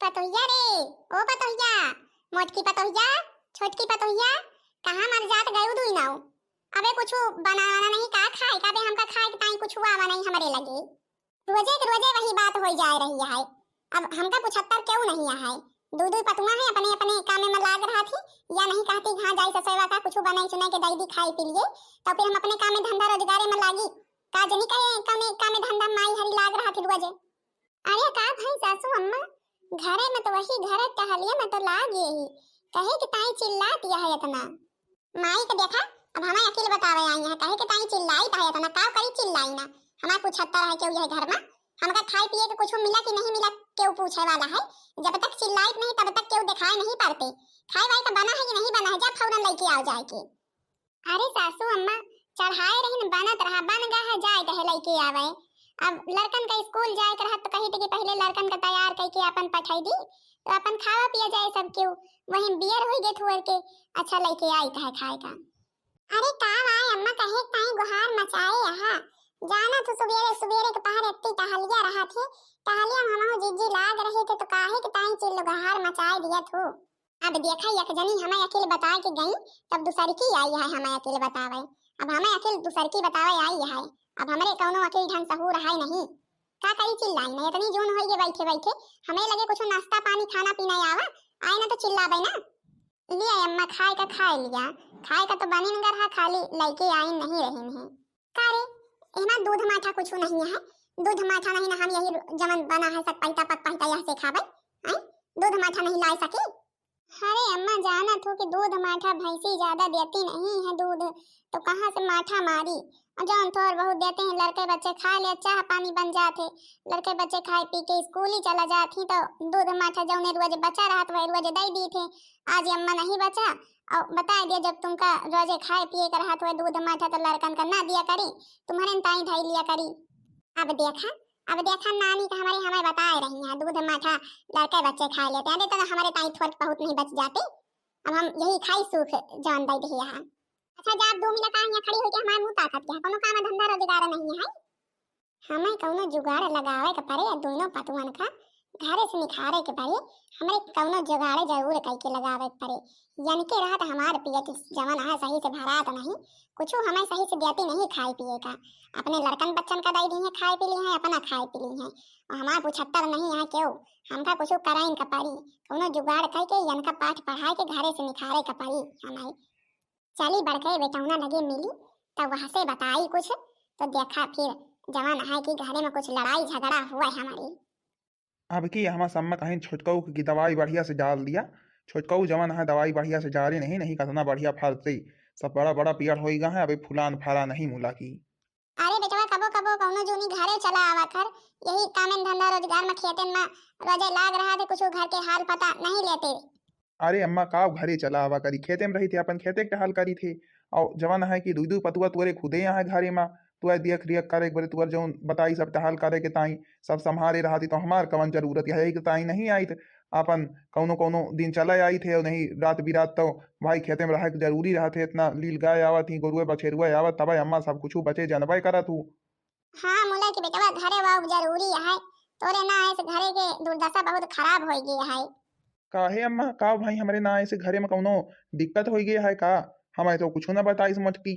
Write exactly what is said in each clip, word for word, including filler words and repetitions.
पतोहिया रे, ओ पतोहिया, मोटकी पतोहिया, छोटकी पतोहिया, कहाँ मर जात गयू दुई नाऊ? अबे कुछ बनाना नहीं का खाए का? अबे हमका खाए के ताई कुछ आवा नहीं हमरे लगे। रोजे के रोजे वही बात होई जाए रही है। अब हमका पुछत्तर केहू नहीं है। दू दू पतुआ है, अपने अपने कामे में लाग रहा थी, या नहीं कहती हाँ जाई ससुरवा का कुछ बनाई चुनाई के दई दी खाई पी लिए, तो फिर हम अपने कामे धंधा रोजगारे में लागी। का जनी कहे कमे कामे धंधा माई हरी लाग रहा थी रोजे। अरे का भाई सासू अम्मा, घरे में तो वही घर टहलिए में तो लाग यही, कहे कि ताई चिल्लात यह इतना। माई के देखा, अब हमें अकेले बतावे आई है, कहे कि ताई चिल्लाई ताई इतना, का करी चिल्लाई ना। हमार पुछत्तर है केहू यह घर में, हमका खाए पिए के कुछ मिला कि नहीं मिला, केहू पूछे वाला है? जब तक चिल्लाइत नहीं तब तक केहू दिखाए नहीं पड़ते। खाए वाए का बना है कि नहीं बना है, जा फौरन लेके आओ जाए के। अरे सासू अम्मा, चढ़ाए रहिन बनत रहा, बन गा है, जाए कहे लइके आवे। अब लड़कन का स्कूल जाए के रहत तो कही थी कि पहले लड़कन का तैयार करके अपन पठाई दी, तो अपन खावा पिया जाए सब केहू। वहीं बियर होई गे थुअर के, अच्छा लइके आई कहे खाए का। अरे का आए अम्मा, कहे ताई गुहार मचाए यहाँ, जाना तू सुबेरे सुबेरे के पहर इतनी टहलिया रहा थी, टहलिया में हमहू जिज्जी लाग रही थे तो काहे के ताई चिल्लो गुहार मचाए दिया थू। अब देखा, एक जनी हमें अकेले बताए के गई, तब दूसर की आई है हमें अकेले बतावे। अब हमें अकेले दूसर की बतावे आई है। अब हमरे कौनो अकेले ढंग सहूर है नहीं। का करी चिल्लाई नहीं, इतनी जून होई गे बैठे बैठे। हमें लगे कुछ नाश्ता पानी खाना पीना आवा, आए ना तो चिल्लावे ना। लिया अम्मा, खाए का खाए लिया, खाए का तो बनिन गर है, खाली लइके आइन नहीं रहिन है। का रे, एमा दूध माठा कुछ नहीं है? दूध माठा नहीं ना, हम यही जमन बना है सतपहिता पतपहिता यह से खाबे। हैं? दूध माठा नहीं ला सके? अरे अम्मा, जानत हो कि दूध माठा भैंसी ज्यादा देती नहीं है दूध, तो कहाँ से माठा मारी? और जौन थोर बहुत देते हैं लड़के बच्चे खा ले, चाह पानी बन जात है, लड़के बच्चे खाए पी के स्कूल ही चला जात ही, तो दूध माठा जौने रोज बचा रहत वही रोज दे दी थे। आज अम्मा नहीं बचा, और बताए दिया, जब तुमका रोजे खाए पिए के रहत हुए दूध माठा तो लड़कन का ना दिया करी, तुम्हरे ताई धई लिया करी। अब देखा, अब देखा नानी का हमारे हमें बताए रही है, दूध माठा लड़के बच्चे खाए लेते हैं, तो हमारे ताई थोड़ बहुत नहीं बच जाते। अब हम यही खाई सूख जौन दे दिया है। अच्छा, जा आप दो मिनट यहाँ खड़ी होके हमारे मुंह ताकत के है, कोनो काम धंधा रोजगार नहीं है। हमें कौनो जुगाड़ लगावे के पड़े, दोनों पतुअन का घरे से निखारे के पड़े। हमरे कौनो जुगाड़ जरूर कई के लगावे के पड़े। यनके रहत हमार पेट जवन है सही से भरात नहीं, कुछ हमें सही से देती नहीं खाए पिए का। अपने लड़कन बच्चन का दे दी है, खाए पी ली है, अपना खाए पी ली है, और हमार पुछत्तर नहीं है केहू। हमका कुछ कराइन का पड़ी, कौनो जुगाड़ कई के यनका पाठ पढ़ाए के घरे से निखारे का पड़ी हमें। चली बड़के बेटौना लगे मिली, तब वहाँ से बताई कुछ, तो देखा फिर जवन है कि घरे में कुछ लड़ाई झगड़ा हुआ है हमारी। अब की हमार सम्मा कहीं छोटकऊ की दवाई बढ़िया से डाल दिया, छोटकऊ जवन है दवाई बढ़िया से डाले नहीं, नहीं कतना बढ़िया फरते, सब बड़ा बड़ा पियर होई गा है, अभी फुलान फरा नहीं मुला की। अरे बेटवा, कबो कबो कौनो जूनी घरे चला आवा कर, यही कामेन धंधा रोजगार में खेतन में रोजे लाग रहा थे, कुछ घर के हाल पता नहीं लेते। अरे अम्मा, काव घरे चला आवा करी, खेते में रही थे, अपन खेते के टहल करी थे। और जवन है कि दुई दुई पतुआ तुअरे खुदे यहाँ घरे में, तुअरे देख रेख करे, एक बार तुअर जौन बताई सब टहल करे के ताई, सब संभारे रहती, तो हमार कवन जरूरत है, यही के ताई नहीं आई थे। अपन कौनो कौनो दिन चले आई थे, और नहीं रात बिरात तो भाई खेते में रहे के जरूरी रहत है, इतना लील गाय आवत ही, गोरुए बछेरुए आवत, तबे अम्मा सब कुछ बचे जनबे करत हूँ। हाँ, मुला के बेटवा, घरे वाव जरूरी है। तोरे ना आए से घरे के दुर्दशा बहुत खराब होई गई है। काहे अम्मा, का भाई हमरे ना आए से घरे में कौनो दिक्कत होई गई है का? हमें तो कुछ ना बताइस मोटकी।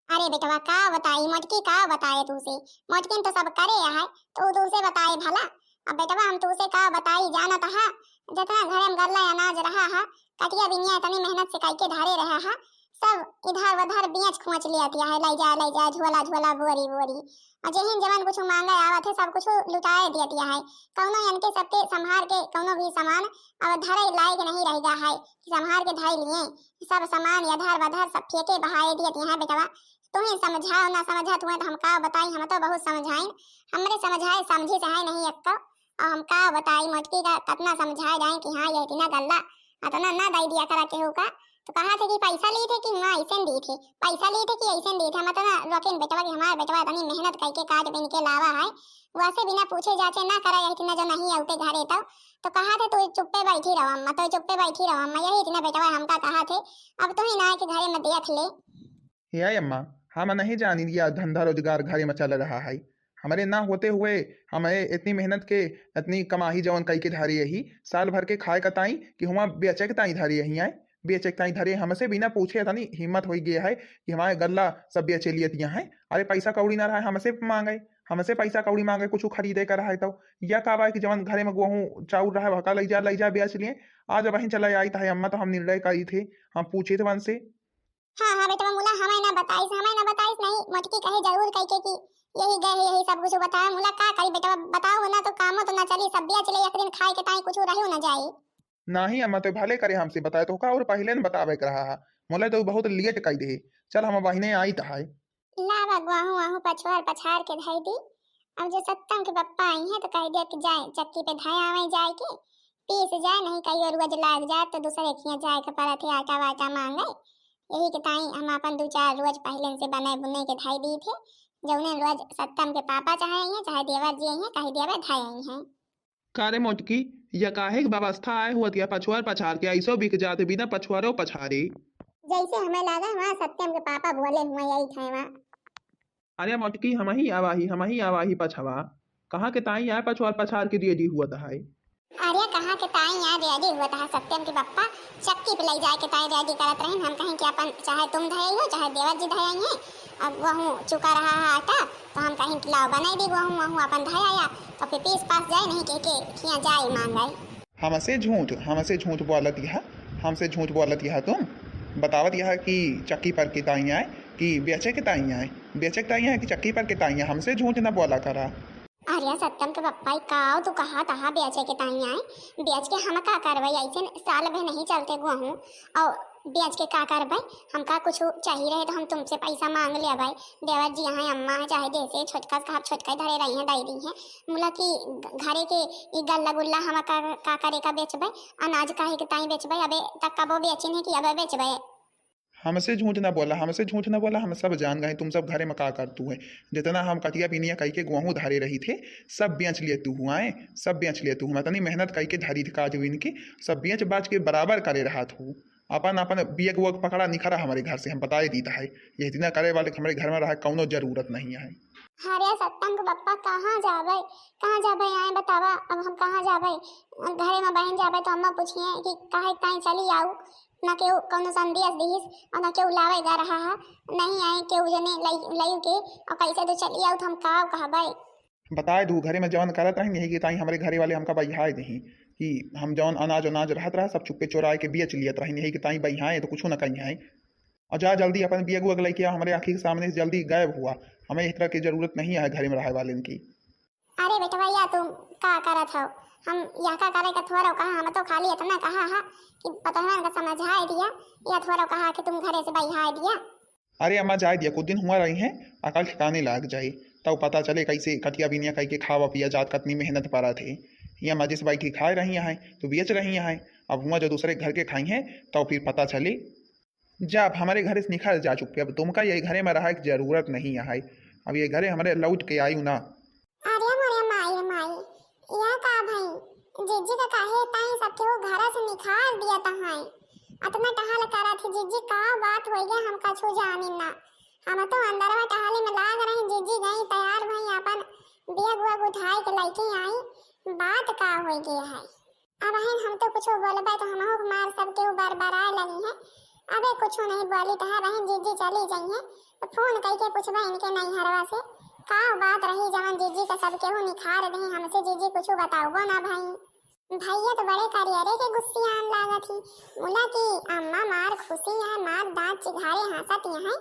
अरे बेटवा, का बताई मोटकी, का बताए तू से? मोटकी तो सब करे है, तो तू से बताए भला। अब बेटवा हम तू से का बताई, जानत है, जितना घरे में गल्ला अनाज रहा है, कटिया बिनिया इतनी मेहनत से कई के धरे रहा है, सब इधर उधर बेच खोच लिया है, ले जा ले जा, झोला झोला, बोरी बोरी। और जेहिन जवन कुछ मांगे आवत है, सब कुछ लुटाए दिया है। कौनो इनके सबके संभार के कौनो भी सामान अब धरे लायक नहीं रह गया है कि संभार के धरे लिए, सब सामान इधर उधर सब फेंके बहाए दिया है बेटवा। तुम्हें समझाओ ना समझा तुम्हें तो हम का बताई, हम तो बहुत समझाइन, हमरे समझाए समझे से है नहीं एक तो। और हम का बताई मोटकी का कतना समझाए जाए कि हाँ ये इतना गल्ला अतना ना दे दिया करा केहू का। तो कहा थे कि पैसा ली थे कि ना ऐसे दी थे, पैसा ली थे कि ऐसे दी थे। हम तो ना रोकिन बेटवा कि हमारे बेटवा इतनी मेहनत करके काट बिन के लावा है, वैसे बिना पूछे जाचे ना करे है कि ना जो नहीं आउते घरे तो। तो कहा थे तू चुप्पे बैठी रहो अम्मा, तो चुप्पे बैठी रहो अम्मा, यही इतना बेटवा हमका कहा थे। अब तू ही ना आए के घरे में देख ले। हे अम्मा, हम नहीं जानी या धंधा रोजगार घरे में चल रहा है। हमरे ना होते हुए, हमरे इतनी मेहनत के, इतनी कमाही जवन कई के धरे यही, साल भर के खाए का ताई कि हुआ बेचे के ताई धरे यही आए, बेचे के ताई धरे, हमसे बिना पूछे इतनी हिम्मत होई गया है कि हमारे गल्ला सब बेचे लिए दिया है। अरे पैसा कौड़ी ना रहा है, हमसे मांगे, हमसे पैसा कौड़ी मांगे, कुछ खरीदे का रहा है तो। या का बा कि जवन घरे में गोहूँ चाउर रहा है, वहका लई जा, लई जा बेच लिए। आज वहीं चला आई था अम्मा, तो हम निर्णय करी थे, हम पूछे थे उनसे। हाँ, हाँ, बेटवा मुला, हमें ना बताइस, हमें ना बताइस, नहीं, मोटकी कहे जरूर कह के कि यही गए, यही सब कुछ बताया। मुला का करी बेटवा, बताओ ना तो कामो तो ना चली, सब बेच ले, एक दिन खाए के ताई कुछ रहू ना जाए। नहीं अम्मा, तो भले करे हमसे बताए तो का, और पहले न बतावे के रहा है। मुला तो बहुत लेट कर दे। चल हम बहिने आई तो है। लावा गोहूँ वहूँ पछवार पछार के धई दी। अब जो सत्तम के पप्पा आई हैं तो कह दिया कि जाए चक्की पे धई आवे जाए के, पीस जाए, नहीं कहियो रोज लाग जाए तो दूसरे खिया जाए के पड़त है आटा वाटा मांगे। यही के ताई हम अपन दो चार रोज पहले से बने बुने के धई दी थे। जौने रोज सत्तम के पापा चाहे आई हैं, चाहे देवर जी आई हैं, कह दिया धई आई हैं। का रे मोटकी, या काहे के व्यवस्था आए हुआ दिया पछुआर पछार के, ऐसो बिक जात बिना पछुआरो पछारे। जैसे हमें लागा वहाँ सत्यम के पापा बोले हुआ यही थे वहाँ। अरे मोटकी, हम ही आवाही, हम ही आवाही पछवा। कहाँ के ताई आए पछुआर पछार के रेडी हुआ है। अरे कहाँ के ताई आए रेडी हुआ है सत्यम के पप्पा, चक्की पे ले जाए के ताई रेडी करत रही। हम कहीं कि अपन चाहे तुम धये हो, चाहे देवर जी धये हैं, अब वहूँ चुका रहा है आटा, तो हम कहीं कि लाओ बनाई दी वहूँ, वहूँ अपन धये आया, तो फिर पीस पास जाए, नहीं के, के खिया जाए मांगे। हमसे झूठ, हमसे झूठ बोलत यह, हमसे झूठ बोलत यह तुम। बतावत यह कि चक्की पर के ताई आए, कि बेचे के ताई आए, बेचे के ताई आए कि चक्की पर के ताई आए, हमसे झूठ ना बोला करा। अरे सत्यम के पप्पा, ई काव तू कहा तहा बेचे के ताई आए? बेच के हम का करबै? ऐसे साल भर नहीं चलते गोहूँ। और बेच के का करबै? हमका कुछ चाहिए रहे तो हम तुमसे पैसा मांग लेबै। देवर जी हैं, अम्मा हैं, चाहे जैसे छोटका से कहा छोटका ही धरे रही हैं, दे दी हैं। मुला कि घरे के ई गल्ला गुल्ला हम का, का करे का बेचबै? अनाज काहे के ताई बेचबै? अबे तक कबो बेचिन है कि अबे बेचबै? हमसे झूठ ना बोला, हमसे झूठ ना बोला, हम सब जान गए तुम सब घरे में का करतू है। जितना हम कटिया बिनिया कई के गोहूँ धरे रही थे, सब बेच लिए तू हुआ है, सब बेच लिए तू। हम इतनी मेहनत कई के धरी थी काज बिन के, सब बेच बाच के बराबर करे रहा तू। अपन अपन बियग वग पकड़ा निखरा हमारे घर से, हम बताए दीता है। यह इतना करे वाले हमारे घर में रहा कौनो जरूरत नहीं है। अरे सत्तम के पप्पा, कहाँ जाबै, कहाँ जाबै? आए बतावा, अब हम कहाँ जाबै? घरे में बहन जाबै तो अम्मा पूछिए कि काहे ताई चली आऊ, ना केहू कौनो संदेश दिहिस और ना केहू लावे गा रहा है, नहीं आए केहू जने लई, लई के, और कैसे तो चली आऊ तो हम का कहबै? बताए दू, घरे में जवन करत रही यही के ताई हमरे घरे वाले हमका बहियाए दही कि हम जवन अनाज उनाज रहत रहा सब चुप्पे चोराए के बेच लियत रही, यही के ताई बहियाए तो कुछ ना कही है। और जा जल्दी अपन बियग उयग लेके आ, हमरे आँखी के सामने से जल्दी गायब हुआ। हमें इस तरह की जरूरत नहीं है घरे में रहे वाले की। अरे बेटवा, या तुम का करत हो? हम यह का करे का थोड़ा कहा, हम तो खाली इतना कहा है कि पतोहन का समझाए दिया, या थोड़ा कहा कि तुम घरे से बहियाए दिया। अरे अम्मा, जाए दिया, कुछ दिन हुआ रही हैं, अकल ठिकाने लाग जाए, तब पता चले कैसे कटिया बिनिया कई के खावा पिया जात, कतनी मेहनत पड़ा थे। ये अम्मा जिस बैठी खाए रही हैं तो बेच रही हैं, अब हुआ जो दूसरे घर के खाई हैं तो फिर पता चले। जा, अब हमारे घरे से निकल जा चुके, अब तुमका यही घरे में रहा की जरूरत नहीं है, अब ये घरे हमारे लौट के आयु ना। अरे मोरे माई रे माई, यह का भई? जिज्जी का काहे ताई सब केहू घरा से निकाल दिया तहाई? अतना टहल करत ही जिज्जी, का बात होई गया, हम कछु जानी ना। हम तो अंदरवा टहले में लाग रहे, जिज्जी गई तैयार भई, अपन बैग वैग उठाए के लइके आई। बात का होई गया है? अब अहिन हम तो कुछ बोलबे तो हमहू के मार सब केहू बरबराए लगी है। अबे कुछ नहीं बोली तो है बहन, जिज्जी चली जाई है तो फोन कई के पूछबे इनके नैहरवा से का बात रही जवन जिज्जी का सब केहू निखार दे, हमसे जिज्जी कुछ बताओ ना भाई। भैया तो बड़े करियरे के गुस्सियान लागत ही। मुला की अम्मा मार खुशी है, मार दांत चिघारे हंसत यहाँ।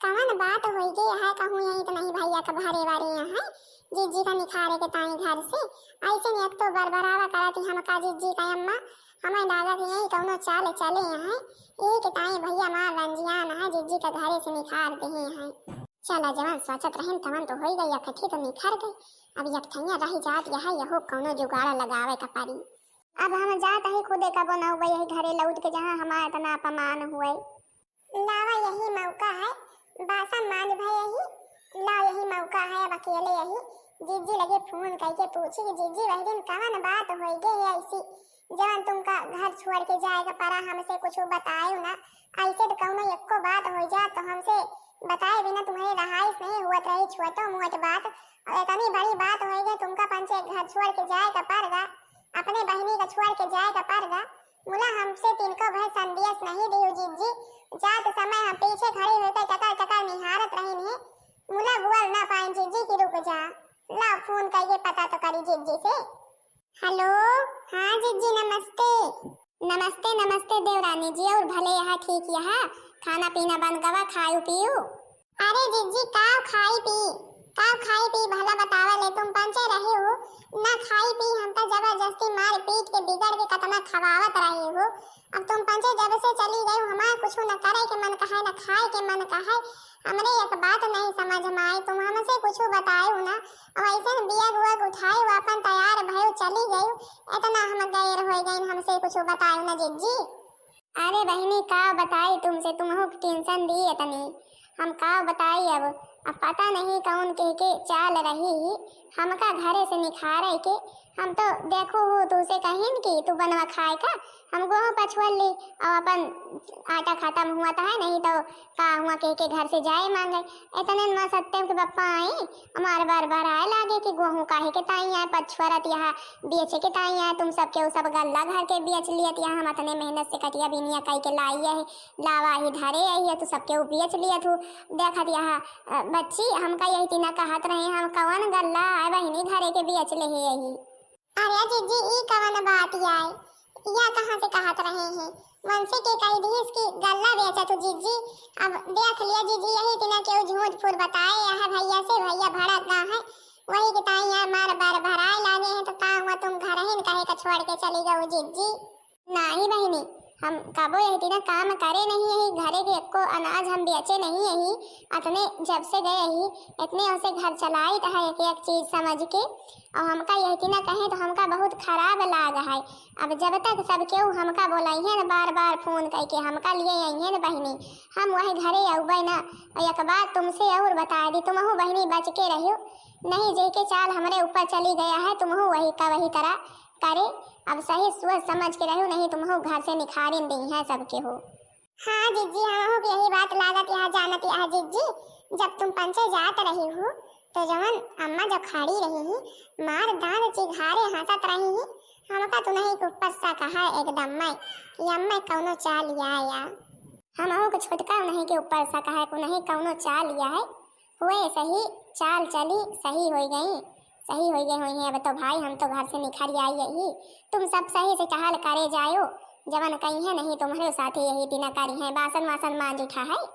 कवन बात होई गे है, कहूँ यही तो नहीं भैया का घरे वाले यहाँ। जिज्जी का निखारे के ताई घर से। ऐसे ने एक तो बरबरावा करत ही हमका जिज्जी का अम्मा। हमें लागत ही यही कौनो चाल चले यहाँ। यही के ताई भैया मार रंजियान है, जिज्जी का घरे से निखार दे हैं। चला जवन सोचत रहन तवन तो होई गई, अकठी तो निखर गई। अब यकठैया रह जात यह, यहो कौनो जुगाड़ लगावे का पड़ी। अब हम जात ही खुदे कबो न हुए यही घरे लौट के जहाँ हमारा इतना अपमान हुए। लावा यही मौका है, बासा मान भय यही, ला यही मौका है, अब अकेले यही जिज्जी लगे फोन करके पूछी कि जिज्जी वही दिन कवन बात होई गे है ऐसी, जवन तुमका घर छोड़ के जाए का पड़ा, हमसे कुछ बतायो ना। ऐसे तो कौनो एको बात हो जा तो हमसे बताए बिना तुम्हरे रहाइस नहीं हुअत रही छोटो मोट बात, और इतनी बड़ी बात होइ गई, तुमका पंचे घर छोड़ के जाए का पड़ गा, अपने बहिनी का छोड़ के जाए का पड़ गा। मुला हमसे तिनको भय संदेश नहीं दियो जिज्जी, जात समय हम पीछे खड़ी होकर टकर टकर निहारत रही नहीं, मुला बोल ना पाए जिज्जी की रुक जा, ला फोन करके पता तो करी जिज्जी से। हेलो, हाँ जिज्जी नमस्ते। नमस्ते नमस्ते देवरानी जी, और भले यहाँ ठीक यहाँ, खाना पीना बन गवा, खायू पीयू? अरे जिज्जी काव खाई पी, काव खाई पी भला बतावा ले, तुम पंचे रहे हो ना खाई पी, हमका जबरदस्ती मार पीट के बिगड़ के कतना खवावत रहे हो। अब तुम पंचे जब से चली गई हो, हमार कुछ न करे के मन कहे, न खाए के मन कहे, हमरे एक बात नहीं समझ में आई, तुम हमसे कुछ बताए हो ना, अब ऐसे बियग उयग उठाए हो, अपन तैयार भयो चली गई, इतना हम गैर हो गए, हमसे कुछ बताए हो ना जिज्जी। अरे बहिनी, का बताई तुमसे, तुमहू के टेंशन दी इतनी, हम का बताई अब। अब पता नहीं कौन कह के चाल रही ही, हमका घरे से निखारे के। हम तो देखो हो तुसे कहिन कि तू बनवा खाए का, हम गोहूँ पछुअल ली और अपन आटा खत्म हुआ तो है, नहीं तो का हुआ कह के घर से जाए मांगे। इतने में सत्यम के पप्पा आई, हमार बार बार आए लागे कि गोहूँ काहे के ताई आए पछुअरत यहाँ बेचे के ताई आए, तुम सबके उ सब गल्ला घर के बेच लियत यहाँ, हम अतने मेहनत से कटिया बिनिया कई के लाई है, लावा ही धरे आई है, तू सबके उ बेच लियत हूँ। देखत यहाँ, अ, बच्ची, हमका यही तिना कहत रहे, हम कवन गल्ला आए बहिनी घरे के बेच ले ही यही। अरे जिज्जी, ई कवन बात आए? या कहाँ से कहत रहे हैं? मनसे के कही दीस कि गल्ला बेचत हो जिज्जी। अब देख लिया जिज्जी, यही तिना केहू झूठ फूट बताए, यह भैया से भैया भड़क गा है, वही के ताई यहाँ मार बार भराए लागे हैं, तो का हुआ तुम घर ही कहे का छोड़ के चली गऊ जिज्जी? नाही बहिनी, हम कबो यही तिना काम करे नहीं यही, घरे के एको अनाज हम बेचे नहीं यही, अतने जब से गए ही, इतने उसे घर चलाइत है एक एक चीज समझ के, और हमका यही तिना कहे तो हमका बहुत खराब लाग है। अब जब तक सब केहू हमका बोलाइहे न बार बार फोन करके हमका लिए अइहे न बहिनी, हम वही घरे अउबे न। और एक बात तुमसे और बता दी, तुमहू बहिनी बच के रहियो, नहीं जेके चाल हमरे ऊपर चली गया है, तुमहू वही का वही तरह करे। अब सही सोच समझ के रहियो, नहीं तुमहू घर से निखारिन दी है सब केहू। हाँ जिज्जी, हमहू के यही बात लागत यहाँ जानत यहाँ जिज्जी, जब तुम पंचे जात रही हो तो जवन अम्मा जो खड़ी रही ही, मार दांत चिघारे हंसत रही ही, हमका तो नहीं के ऊपर शक है एकदम मैं कि अम्मा कौनो चाल या या। हमहू के छोटका नहीं के ऊपर शक है, को नहीं कौनो चाल या है, हुए सही चाल चली, सही होई गई, सही होई गई होई है। अब तो भाई हम तो घर से निखर आई यही, तुम सब सही से टहल करे जायो, जवन कही है नहीं तुम्हरे साथे यही तिना करी है, बासन वासन मांज उठा है।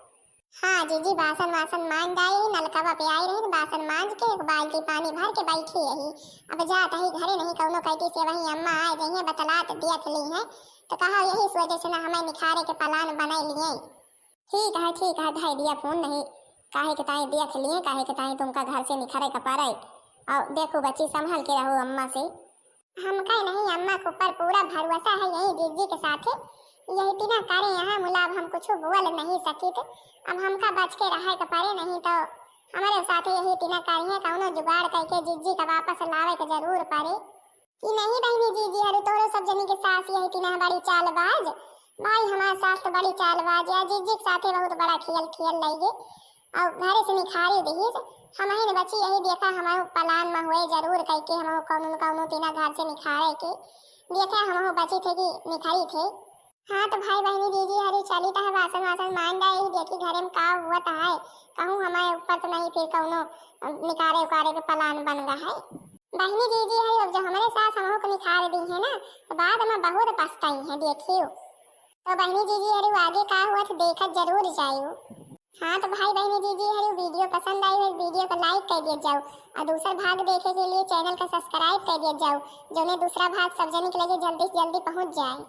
हाँ जीजी, बासन वासन मांज आई, नलकवा पे आई रही, बासन मांज के एक बाल्टी पानी भर के बैठी यही। अब जात ही घरे, नहीं कौनो कहती से वही अम्मा आए गई है, बतलात देख ली है, तो कहा यही सोचे से ना हमें निखारे के प्लान बनाई लिए। ठीक है, ठीक है, धई दिया फोन, नहीं काहे के ताई देख लिए, काहे के ताई तुमका घर से निखरे का पड़े। और देखो बच्ची, संभल के रहो अम्मा से। हमका नहीं, अम्मा के ऊपर पूरा भरोसा है यही जीजी के साथे, यही तिना करे यहाँ मुला, अब हम कुछ बोल नहीं सकित। अब हमका बच के रहे के पड़े, नहीं तो हमारे साथे यही तिना करिए, कौनो जुगाड़ करके जीजी का वापस लावे के जरूर पड़े। कि नहीं बहिनी जीजी हरु, तोहरो सब जनी के सास यही तिना बड़ी चालबाज। भाई हमार सास तो बड़ी चालबाज है, जीजी के साथे बहुत बड़ा खेल खेल लइगे। और घरे से निखारे दिहिस, हमहिन बची यही देखा, हमार प्लान में हुए जरूर कइके हम कौनो न कौनो तिना घर से निखारे के। देखा हम बची थे कि निखारी थे। हाँ तो भाई बहिनी जीजी हरु चली तो है बासन वासन मांज आए, यही देखी घरे में का हुआ तो है, कहूँ हमारे ऊपर तो नहीं फिर कौनो निकारे उकारे के प्लान बन गा है। बहिनी जीजी है, अब जो हमरे सास हमहू के निखार दी है ना, तो बाद में बहुत पछताई है, देखियो। तो बहिनी जीजी हरु आगे का हुआ तो देखत जरूर जाइयो। हाँ तो भाई बहिनी जीजी हरु वीडियो पसंद आई हो, वीडियो को लाइक कर दिया जाओ और दूसर भाग देखे के लिए चैनल का सब्सक्राइब कर दिया जाओ, जो ने दूसरा भाग सब जने के लगे जल्दी से जल्दी पहुँच जाए।